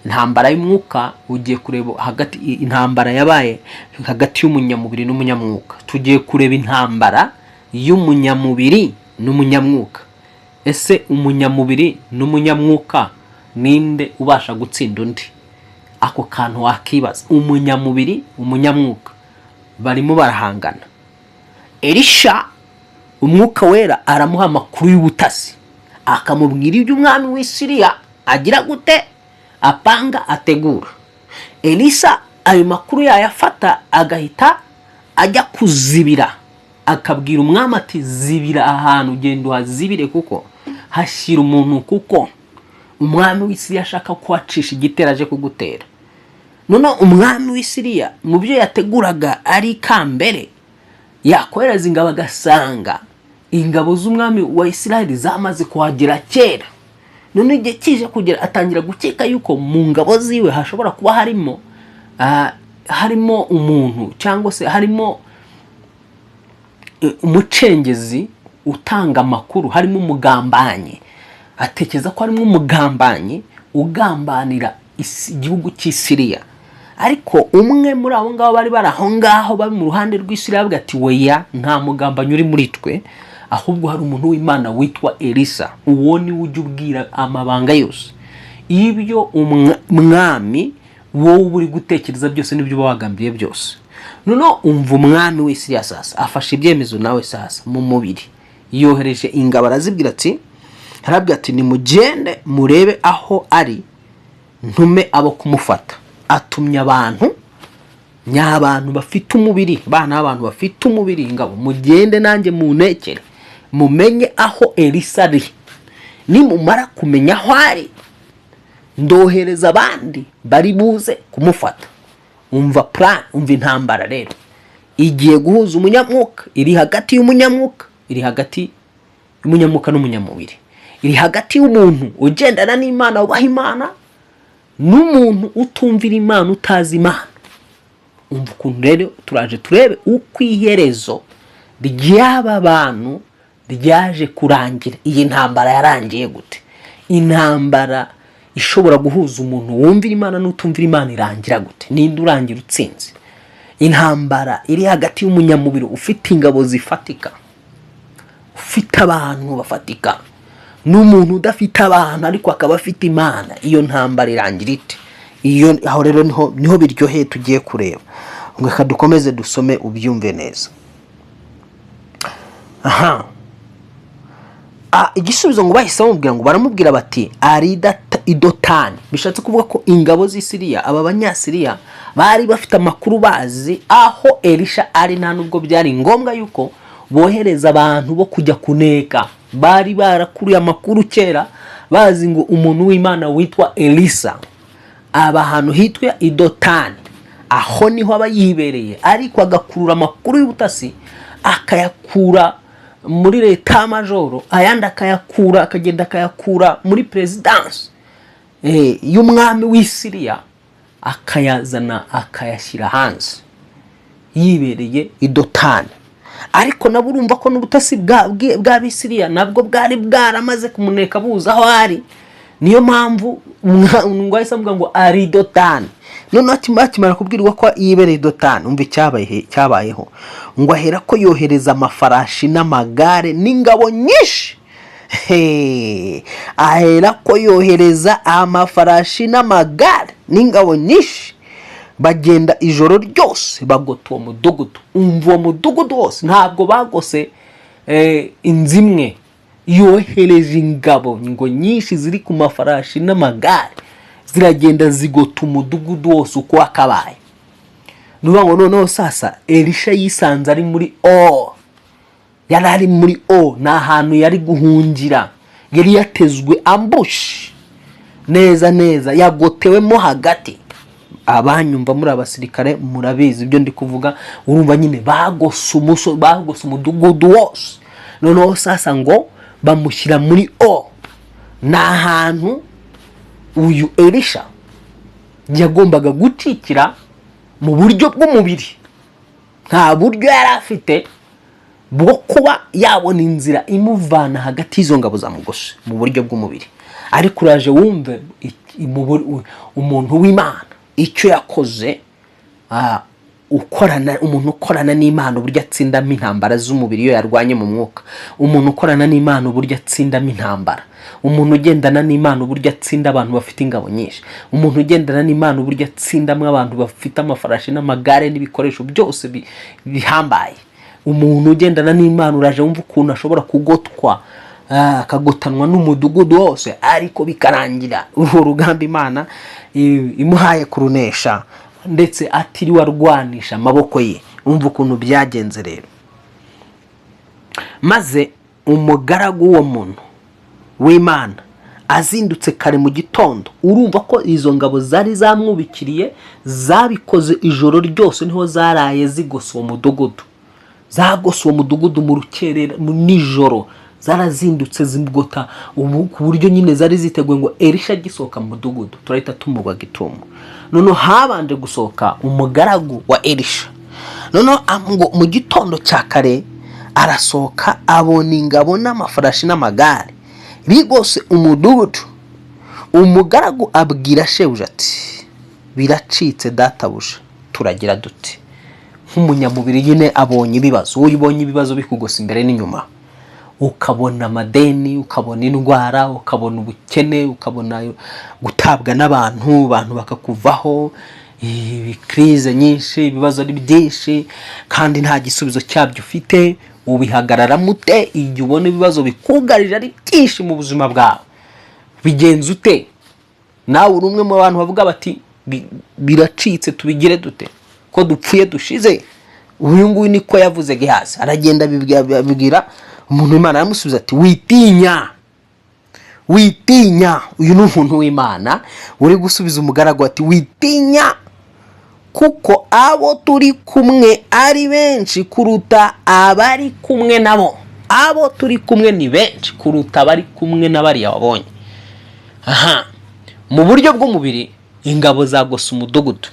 Intambara y'umwuka ugiye kureba hagati, intambara yabaye hagati y'umunyamubiri n'umunyamwuka. Tugiye kureba intambara y'umunyamubiri n'umunyamwuka. Ese umunyamubiri n'umunyamwuka ninde ubasha gutsinda undi? Ako kantu wakibaza. Umunyamubiri, umunyamwuka barimo barahangana. Elisha, Umwuka Wera aramuha amakuru y'ubutasi, akamubwira ibyo umwami w'i Siriya agira gute, apanga, ategura. Elisa ayo makuru yayafata, agahita ajya kuzibira, akabwira umwami ati: "Zibira ahantu, ugenda uhazibire, kuko hashyira umuntu, kuko umwami w'i Siriya ashaka kuhacisha igitero aje kugutera." Noneho umwami w'i Siriya mu byo yateguraga ari kambere, yakohereza ingabo, agasanga ingabo z'umwami wa Isiraheli zamaze kuhagera kera. None igihe kije kugera, atangira gukeka yuko mu ngabo ziwe hashobora kuba harimo umuntu cyangwa se harimo umucengezi utanga amakuru, harimo umugambanyi. Atekereza ko harimo umugambanyi ugambanira igihugu cy'i Siriya. Ariko umwe muri abo ngabo bari aho ngaho, bari mu ruhande rw'i Siriya, avuga ati: "Weya, nta mugambanyi uri muri twe, ahubwo hari umuntu w'Imana witwa Elisa. Uwo niwe ujya ubwira amabanga yose. Ibyo umwami wowe uba uri gutekereza byose n'ibyo uba wagambiriye byose." Noneho umva, umwami w'i Siriya sasa afashe ibyemezo nawe sasa mu mubiri, yohereje ingabo, arazibwira ati, arabwira ati: "Nimugende murebe aho ari, ntume abo kumufata." Atumye abantu nyabantu bafite umubiri, bana b'abantu bafite umubiri, ingabo: "Mugende nanjye muntekere, mumenye aho Elisa ari. Nimumara kumenya aho ari, ndohereza abandi bari buze kumufata." Umva plan, umva intambara rero igiye guhuza umunyamwuka, iri hagati y'umunyamwuka, iri hagati y'umunyamwuka n'umunyamubiri, iri hagati y'umuntu ugendana n'Imana, wubaha Imana. N'umuntu utumvira Imana, utazi Imana. Umva ukuntu rero turaje turebe uko iherezo ry'aba bantu ryaje kurangira. Iyi ntambara yarangiye gute? Intambara ishobora guhuza umuntu wumvira Imana n'utumvira Imana irangira gute? Ninde urangira utsinze? Intambara iri hagati y'umunyamubiri ufite ingabo zifatika, ufite abantu bafatika, n'umuntu udafite abantu ariko akaba afite Imana, iyo ntambara irangira ite? Iyo aho rero niho biryoheye, tugiye kureba. Ngo reka dukomeze dusome ubyumve neza. Aha, igisubizo ngo bahise bamubwira, ngo baramubwira bati: "Ari i Dotani." Bishatse kuvuga ko ingabo z'i Siriya, aba Banyasiriya bari bafite amakuru, bazi aho Elisha ari. Nta nubwo byari ngombwa yuko bohereza abantu bo kujya kuneka. Bari barakuriye amakuru kera, bazi ngo umuntu w'Imana witwa Elisa aba ahantu hitwa i Dotani, aho niho aba yibereye, ariko agakurura amakuru y'ubutasi, akayakura muri leta majoro, ayandi akayakura, akagenda akayakura muri perezidansi y'umwami w'i Siriya, akayazana akayashyira hanze yibereye i Dotani. Ariko nabo urumva ko n'ubutasi bw'Abisiriya nabwo bwari bwaramaze kumuneka, buzi aho ari. Niyo mpamvu ngo ahise avuga ngo ari i Dotani. Noneho akimara kubwirwa ko yibereye i Dotani, umva cyabayeho. Ngo ahera ko yohereza amafarashi n'amagare n'ingabo nyinshi. He, ahera ko yohereza amafarashi n'amagare n'ingabo nyinshi, bagenda ijoro ryose bagota uwo mudugudu. Umva, uwo mudugudu wose ntabwo bagose inzu imwe. Yohereje ingabo ngo nyinshi ziri ku mafarashi n'amagare, ziragenda zigota umudugudu wose uko wakabaye. Ni ukuvuga ngo noneho sasa Elisha yisanze ari muri o, yari ari muri o, ni ahantu yari guhungira. Yari yatezwe ambush neza neza, yagotewemo hagati. Abanyumva muri abasirikare murabizi ibyo ndi kuvuga. Urumva nyine bagose bagose umudugudu wose. Noneho sasa ngo bamushyira muri o, ni ahantu uyu Elisha yagombaga gucikira mu buryo bw'umubiri. Nta buryo yari afite bwo kuba yabona inzira imuvana hagati y'izo ngabo zamugose mu buryo bw'umubiri. Ariko uraje wumve umuntu w'Imana icyo yakoze. Ukorana, umuntu ukorana n'Imana, uburyo atsindamo intambara z'umubiri iyo yarwanye mu mwuka. Umuntu ukorana n'Imana, uburyo atsindamo intambara. Umuntu ugendana n'Imana, uburyo atsinda abantu bafite ingabo nyinshi. Umuntu ugendana n'Imana, uburyo atsindamo abantu bafite amafarashi n'amagare n'ibikoresho byose bihambaye. Umuntu ugendana n'Imana, uraje wumva ukuntu ashobora kugotwa, akagotanwa n'umudugudu wose, ariko bikarangira urwo rugamba Imana imuhaye kurunesha, ndetse atiriwe arwanisha amaboko ye. Umva ukuntu byagenze rero. Maze umugaragu w'uwo muntu w'Imana azindutse kare mu gitondo, urumva ko izo ngabo zari zamwubikiriye, zabikoze ijoro ryose, niho zaraye zigose uwo mudugudu. Zagose uwo mudugudu mu rukerera, mu nijoro zarazindutse zimugota ubu, ku buryo nyine zari ziteguye ngo Elisha agisohoka mu mudugudu turahita tumugwa gitumo. Noneho habanje gusohoka umugaragu wa Elisha. Noneho ngo mu gitondo cya kare arasohoka, abona ingabo n'amafarashi n'amagare bigose umudugudu. Umugaragu abwira shebuja ati: "Biracitse databuja, turagira dute?" Nk'umunyamubiri nyine abonye ibibazo. Wowe ubonye ibibazo bikugose imbere n'inyuma, ukabona amadeni, ukabona indwara, ukabona ubukene, ukabona gutabwa n'abantu, abantu bakakuvaho, crise nyinshi, ibibazo ari byinshi kandi nta gisubizo cyabyo ufite, ubihagararamo ute? Igihe ubona ibibazo bikugarije ari byinshi mu buzima bwawe, bigenza ute? Nawe uri umwe mu bantu bavuga bati: "Biracitse, tubigire dute ko dupfuye dushize?" Uyu nguyu niko yavuze. Gehazi aragenda abibwira umuntu w'Imana, aramusubiza ati: "Witinya, witinya." Uyu ni umuntu w'Imana uri gusubiza umugaragu ati: "Witinya, kuko abo turi kumwe ari benshi kuruta abari kumwe nabo." Abo turi kumwe ni benshi kuruta abari kumwe na bariya wabonye. Aha mu buryo bw'umubiri. Ingabo zagose umudugudu,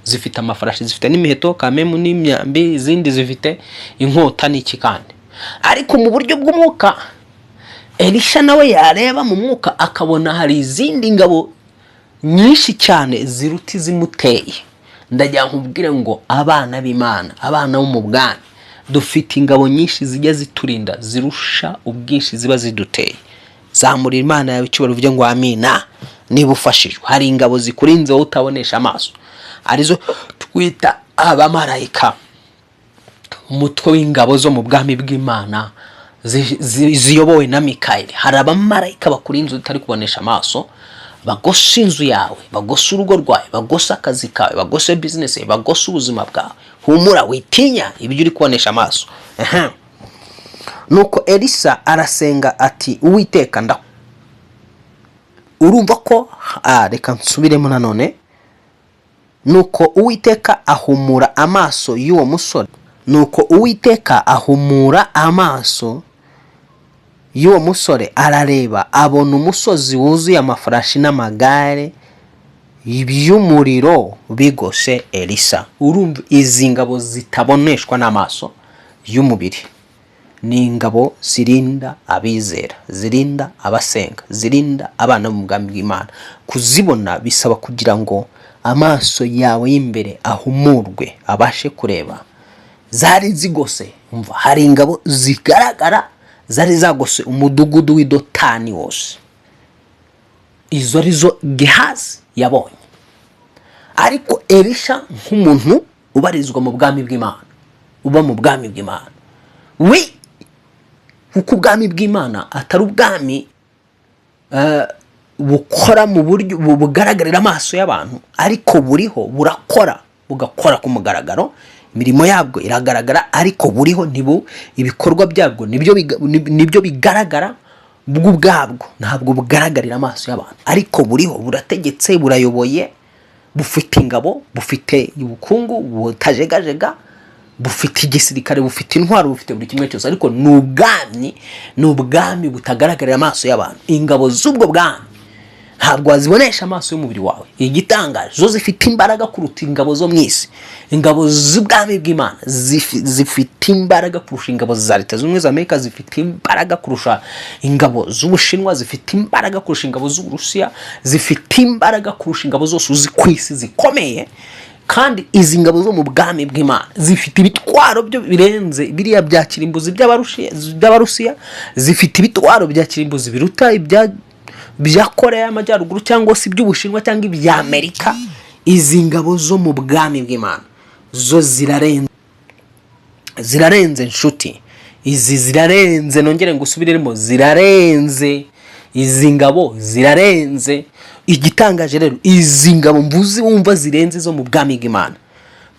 zifite amafarashi, zifite n'imiheto kamemu n'imyambi, izindi zifite inkota n'iki. Kandi ariko mu buryo bw'umwuka, Elisha nawe yareba mu mwuka akabona hari izindi ngabo nyinshi cyane ziruta izimuteye. Ndagira nkubwire ngo abana b'Imana, abana bo mu bwami, dufite ingabo nyinshi zijya ziturinda zirusha ubwinshi ziba ziduteye. Zamura Imana yawe icyubahiro, uvuge ngo amina niba ufashijwe. Hari ingabo zikurinze wowe utabonesha amaso, arizo twita abamarayika, umutwe w'ingabo zo mu bwami bw'Imana ziyobowe na Mikayeli. Hari abamarayika bakurinze utari kubonesha amaso, bagose inzu yawe, bagose urugo rwawe, bagose akazi kawe, bagose bizinesi yawe, bagose ubuzima bwawe. Humura, witinya ibyo uri kubonesha amaso. Aha. Nuko Elisa arasenga ati: "Uwiteka, nda..." Urumva ko reka nsubiremo nanone. Nuko Uwiteka ahumura amaso y'uwo musore. Nuko Uwiteka ahumura amaso y'uwo musore, arareba, abona umusozi wuzuye amafarashi n'amagare by'umuriro bigose Elisa. Urumva, izi ngabo zitaboneshwa n'amaso y'umubiri ni ingabo zirinda abizera, zirinda abasenga, zirinda abana mu bwami bw'Imana. Kuzibona bisaba kugira ngo amaso yawe y'imbere ahumurwe, abashe kureba. Zari zigose, umva, hari ingabo zigaragara zari zagose umudugudu w'i Dotani wose. Izo arizo Gehazi yabonye, ariko Elisha nk'umuntu ubarizwa mu bwami bw'Imana, uba mu bwami bw'Imana we, kuko ubwami bw'Imana atari ubwami bukora mu buryo bugaragarira amaso y'abantu, ariko buriho, burakora, bugakora ku mugaragaro, imirimo yabwo iragaragara, ariko buriho ntibu ibikorwa byabwo nibyo bigaragara. Bwo ubwabwo ntabwo bugaragarira amaso y'abantu, ariko buriho, burategetse, burayoboye, bufite ingabo, bufite ubukungu butajegajega, bufite igisirikare, bufite intwaro, bufite buri kimwe cyose, ariko ni ubwami butagaragarira amaso y'abantu. Ingabo z'ubwo bwami ntabwo wazibonesha amaso y'umubiri wawe. Igitangaje, zo zifite imbaraga kuruta ingabo zo mu isi. Ingabo z'ubwami bw'Imana zifite imbaraga kurusha ingabo za Leta Zunze Ubumwe za Amerika, zifite imbaraga kurusha ingabo z'Ubushinwa, zifite imbaraga kurusha ingabo z'Uburusiya, zifite imbaraga kurusha ingabo zose uzi ku isi zikomeye. Kandi izi ngabo zo mu bwami bw'Imana zifite ibitwaro byo birenze biriya bya kirimbuzi by'Abarusiya, zifite ibitwaro bya kirimbuzi biruta ibya Koreya y'Amajyaruguru cyangwa se iby'Ubushinwa cyangwa ibya Amerika. Izi ngabo zo mu bwami bw'Imana zo zirarenze, zirarenze nshuti, izi zirarenze. Nongere ngo usubiremo, zirarenze, izi ngabo zirarenze. Igitangaje rero, izi ngabo mvuzi wumva zirenze zo mu bwami bw'Imana,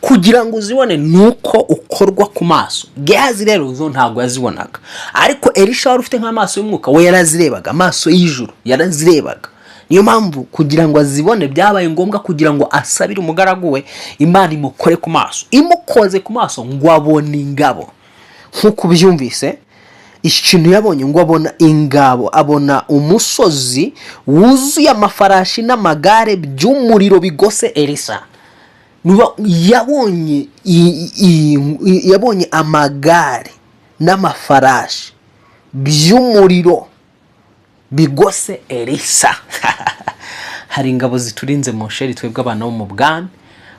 kugira ngo uzibone ni uko ukorwa ku maso. Gehazi rero zo ntabwo yazibonaga, ariko Elisha wari ufite nk'amaso y'umwuka we yarazirebaga, amaso y'ijuru yarazirebaga. Niyo mpamvu kugira ngo azibone byabaye ngombwa kugira ngo asabire umugaragu we Imana imukore ku maso. Imukoze ku maso ngo abone ingabo. Nk'uko ubyumvise, iki kintu yabonye, ngo abona ingabo, abona umusozi wuzuye amafarashi n'amagare by'umuriro bigose Elisa. Yabonye amagare n'amafarashi by'umuriro bigose Elisa. Hari ingabo ziturinze mu sheri, twebwe abana bo mu bwami.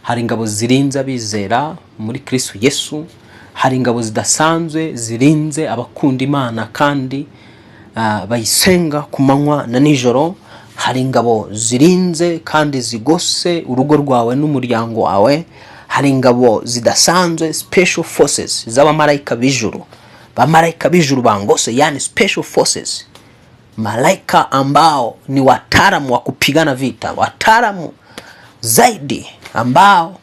Hari ingabo zirinze abizera muri Kristo Yesu. Hari ingabo zidasanzwe zirinze abakunda Imana kandi bayisenga ku manywa na nijoro. Hari ingabo zirinze kandi zigose urugo rwawe n'umuryango wawe. Hari ingabo zidasanzwe, special forces z'abamarayika b'ijuru, bamarayika b'ijuru bangose, yani special forces, malaika ambao ni wataalamu wa kupigana vita, wataalamu zaidi ambao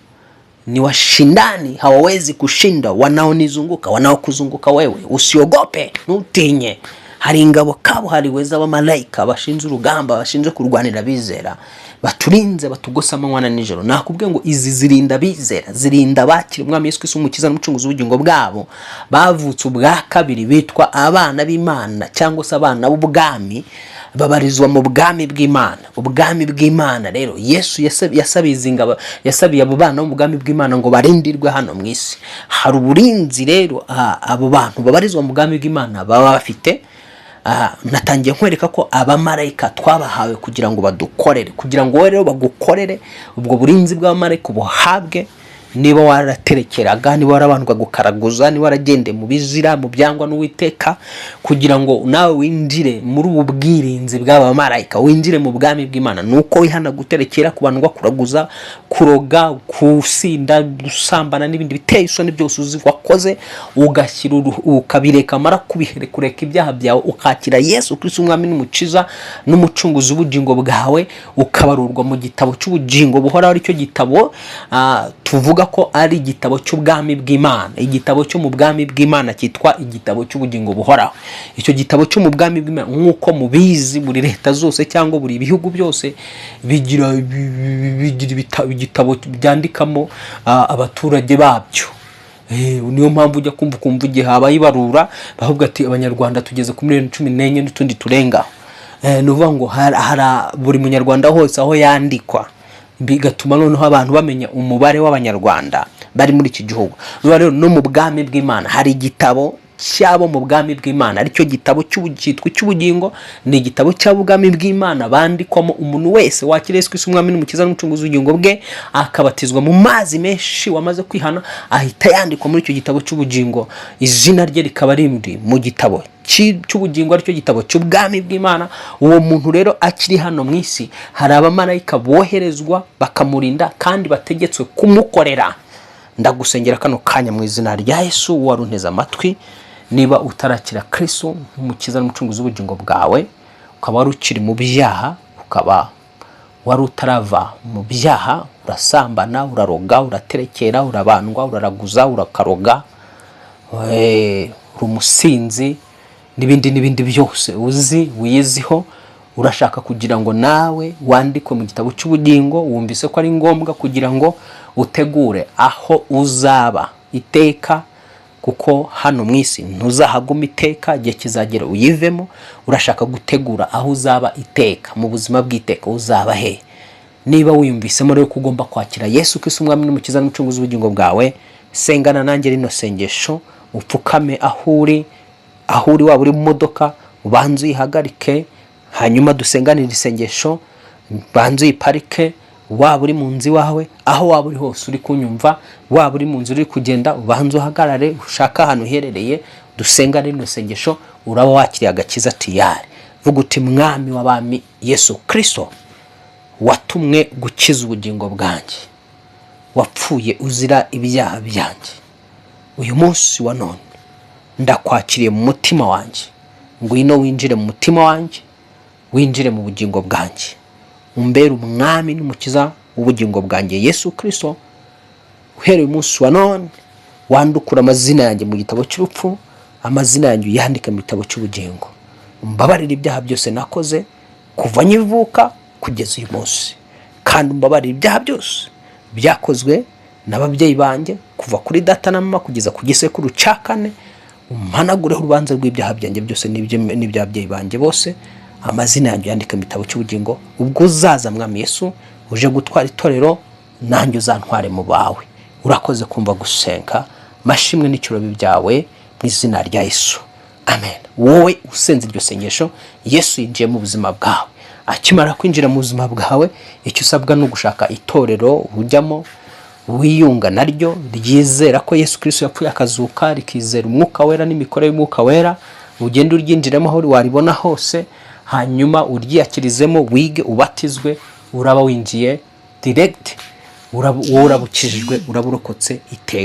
ni washindani, hawawezi kushinda, wanaonizunguka, wanaokuzunguka wewe. Usiogope, ntutinye. Hari ingabo kabuhariwe z'abamarayika bashinzwe urugamba, bashinzwe kurwanira abizera, baturinze, batugose amanywa na nijoro. Nakubwiye ngo izi zirinda abizera, zirinda abakira Umwami Yesu Kristo umukiza n'umucunguzi w'ubugingo bwabo, bavutse ubwa kabiri, bitwa abana b'Imana cyangwa se abana b'ubwami. Babarizwa mu bwami bw'Imana. Ubwami bw'Imana rero, Yesu yasabiye izi ngabo, yasabiye abo bana bo mu bwami bw'Imana ngo barindirwe hano mu isi. Hari uburinzi rero abo bantu babarizwa mu bwami bw'Imana baba bafite. Natangiye nkwereka ko abamarayika twabahawe kugira ngo badukorere, kugira ngo wowe rero bagukorere. Ubwo burinzi bw'abamarayika ubuhabwe. Niba waraterekeraga, niba warabandwa gukaraguza, niba waragendeye mu bizira, mu byangwa n'Uwiteka, kugira ngo nawe winjire muri ubu bwirinzi bw'abamarayika, winjire mu bwami bw'Imana, ni uko wihana guterekera, kubandwa, kuraguza, kuroga, gusinda, gusambana n'ibindi biteye isoni byose uzi wakoze, ugashyira ukabireka. Mara kureka ibyaha byawe, ukakira Yesu Kristo umwami n'umukiza n'umucunguzi w'ubugingo bwawe, ukabarurwa mu gitabo cy'ubugingo buhoraho, aricyo gitabo tuvuga ko ari igitabo cy'ubwami bw'Imana. Igitabo cyo mu bwami bw'Imana cyitwa igitabo cy'ubugingo buhoraho. Icyo gitabo cyo mu bwami bw'Imana, nk'uko mubizi, buri leta zose cyangwa buri bihugu byose bigira igitabo byandikamo abaturage babyo. Niyo mpamvu ujya kumva ukumva igihe habaye ibarura bavuga ati: "Abanyarwanda tugeze ku miliyoni 14 n'utundi turengaho." Ni ukuvuga ngo hari buri munyarwanda hose aho yandikwa, bigatuma noneho abantu bamenya umubare w'Abanyarwanda bari muri iki gihugu. Biba rero no mu bwami bw'Imana hari igitabo cy'abo mu bwami bw'Imana, aricyo gitabo cyitwa icy'ubugingo. Ni igitabo cy'ubwami bw'Imana bandikwamo umuntu wese wakira Yesu Kristo umwami n'umukiza n'umucunguzi w'ubugingo bwe, akabatizwa mu mazi menshi, wamaze kwihana, ahita yandikwa muri icyo gitabo cy'ubugingo, izina rye rikaba riri mu gitabo cy'ubugingo, aricyo gitabo cy'ubwami bw'Imana. Uwo muntu rero akiri hano mu isi, hari abamarayika boherezwa bakamurinda kandi bategetswe kumukorera. Ndagusengera kano kanya mu izina rya Yesu. Wari unteze amatwi, niba utarakira Kristo nk'umukiza n'umucunguzi w'ubugingo bwawe, ukaba wari ukiri mu byaha, ukaba wari utarava mu byaha, urasambana, uraroga, uraterekera, urabandwa, uraraguza, urakaroga, uri umusinzi n'ibindi n'ibindi byose uzi wiyiziho, urashaka kugira ngo nawe wandikwe mu gitabo cy'ubugingo, wumvise ko ari ngombwa kugira ngo utegure aho uzaba iteka, kuko hano mu isi ntuzahaguma iteka, igihe kizagera uyivemo. Urashaka gutegura aho uzaba iteka, mu buzima bw'iteka uzaba he? Niba wiyumvisemo rero ko ugomba kwakira Yesu Kristo umwami n'umukiza n'umucunguzi w'ubugingo bwawe, sengana nanjye rino sengesho. Upfukame aho uri, aho uri, waba uri mu modoka ubanze uyihagarike, hanyuma dusenganire isengesho, banze uyiparike. Waba uri mu nzu iwawe, aho waba uri hose uri kunyumva, waba uri mu nzu uri kugenda, ubanze uhagarare, ushake ahantu uherereye, dusengane rino sengesho, uraba wakiriye agakiza tiyari. Vuga uti: "Mwami w'abami Yesu Kristo, watumwe gukiza ubugingo bwanjye, wapfuye uzira ibyaha byanjye, uyu munsi wa none ndakwakiriye mu mutima wanjye. Ngwino winjire mu mutima wanjye, winjire mu bugingo bwanjye, umbere umwami n'umukiza w'ubugingo bwanjye. Yesu Kristo, uhereye umunsi wa none wandukura amazina yanjye mu gitabo cy'urupfu, amazina yanjye uyandike mu gitabo cy'ubugingo. Umbabarire ibyaha byose nakoze kuva nkivuka kugeza uyu munsi, kandi umbabarire ibyaha byose byakozwe n'ababyeyi banjye kuva kuri data na mama kugeza ku gisekuru cya kane. Umpanagureho urubanza rw'ibyaha byanjye byose n'iby'ababyeyi banjye bose, amazina yanjye uyandike mu gitabo cy'ubugingo. Ubwo uzaza, Mwami Yesu, uje gutwara itorero, nanjye uzantware mu bawe. Urakoze kumva gusenga. Mashimwe n'icyubahiro byawe mu izina rya Yesu, amen." Wowe usenze iryo sengesho, Yesu yinjiye mu buzima bwawe. Akimara kwinjira mu buzima bwawe, icyo usabwa ni ugushaka itorero ujyamo, wiyunga naryo, ryizera ko Yesu Kristo yapfuye akazuka, rikizera Umwuka Wera n'imikorere y'Umwuka Wera. Ugende uryinjiremo aho waribona hose, hanyuma uryiyakirizemo, wige, ubatizwe, uraba winjiye direct, wowe uraba ukijijwe, uraba urokotse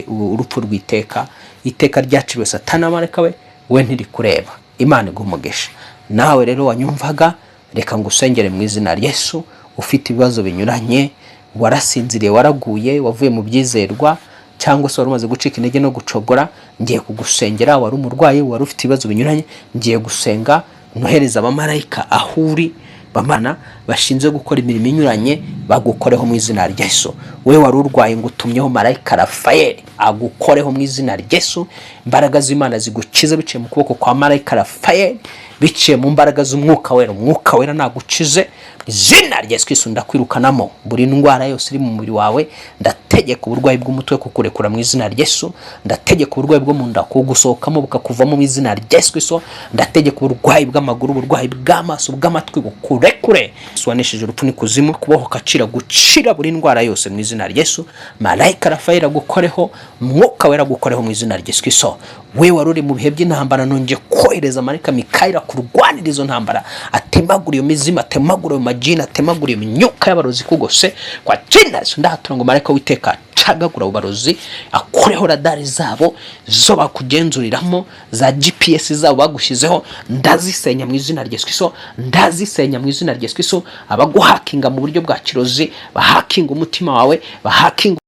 urupfu rw'iteka. Iteka ryaciriwe Satani n'abamarayika we, we ntirikureba. Imana iguha umugisha. Nawe rero wanyumvaga, reka ngusengere mu izina rya Yesu. Ufite ibibazo binyuranye, warasinziriye, waraguye, wavuye mu byizerwa, cyangwa se wari umaze gucika intege no gucogora, ngiye kugusengera. Wari umurwayi, wari ufite ibibazo binyuranye, ngiye gusenga nohereza abamarayika aho uri, bamana bashinzwe gukora imirimo inyuranye, bagukoreho mu izina rya Yesu. We wari urwaye, ngo utumyeho marayika Rafayeli agukoreho mu izina rya Yesu. Imbaraga z'Imana zigukize biciye mu kuboko kwa marayika Rafayeli, biciye mu mbaraga z'Umwuka Wera. Umwuka Wera nagukize mu izina rya Yesu Kristo. Ndakwirukanamo buri ndwara yose iri mu mubiri wawe. Ndategeka uburwayi bw'umutwe kukurekura mu izina rya Yesu. Ndategeka uburwayi bwo mu nda kugusohokamo, bukakuvamo mu izina rya Yesu Kristo. Ndategeka uburwayi bw'amaguru, uburwayi bw'amaso, bw'amatwi, bukurekure. Yesu wanesheje urupfu n'ikuzimu, kubohoka, acira, gucira buri ndwara yose mu izina rya Yesu. Marayika Rafayeli agukoreho, Mwuka Wera agukoreho mu izina rya Yesu Kristo. We wari uri mu bihe by'intambara, nongeye kohereza marayika Mikayeli kurwanira izo ntambara, atemagura iyo mizimu, atemagura ayo majini, atemagura iyo myuka y'abarozi kugose kwa jina Yesu. Ndahatura ngo marayika w'Iteka acagagura abo barozi, akureho radari zabo zo bakugenzuriramo, za GPS zabo bagushyizeho. Ndazisenya mu izina rya Yesu Kristo, ndazisenya mu izina rya Yesu Kristo. Abaguhakinga mu buryo bwa kirozi, bahakinga umutima wawe, bahakinga